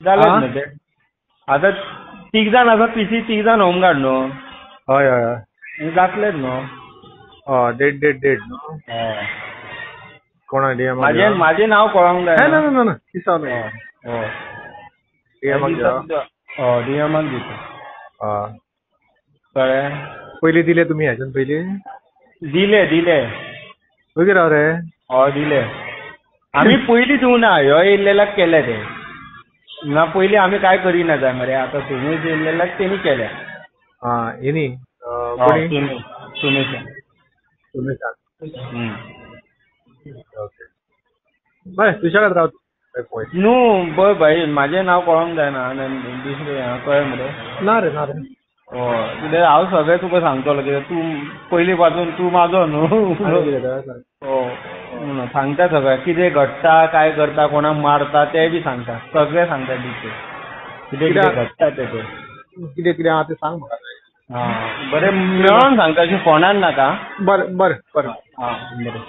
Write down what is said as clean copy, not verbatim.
जालें न्हू ते. आतां 3 जाण आसा पीसी, 3 जाण होमगार्ड न्हू. हय हय हय जातलेच न्हू. हय डेड डेड डेड न्हू. हय कोणा डीएम माझे माझे नाव कळोंक जाय. ना ना ना दिसा न्हू. हय डीएमाक दिया. हय डीएमाक दिता. हय कळ्ळें. पयलीं दिले तुमी ह्याच्यान पयलीं? दिले दिले. ओगी राव रे. हय दिले. आमी पयलीं दिवना, ह्यो येयल्लेल्याक केले ते. ना पयलीं आमी कांय करिना जाय मरे. आतां सुमेश येयल्लेल्याक तेणी केल्या. आं हेणी कोणी? सुमेशान. सुमेशान. ओके बरें सुशेगाद राव तूं. न्हू पळय भाई म्हाजें नांव कळोंक जायना आनी दुसरें कळ्ळें मरे. ना रे ना रे. हय कित्याक हांव सगळें तुका सांगतलो कित्याक तूं पयलीं पासून तूं म्हाजो न्हू. हय सांगता सगळें कितें घडटा काय करता कोणाक मारता तें बी सांगता सगळें सांगता डिटेल कितें कितें घडटा तें. कितें कितें आहा तें सांग म्हाका. आं बरें मेळोन सांगता अशें फोनान नाका. बरें बरें बरें. आं बरें.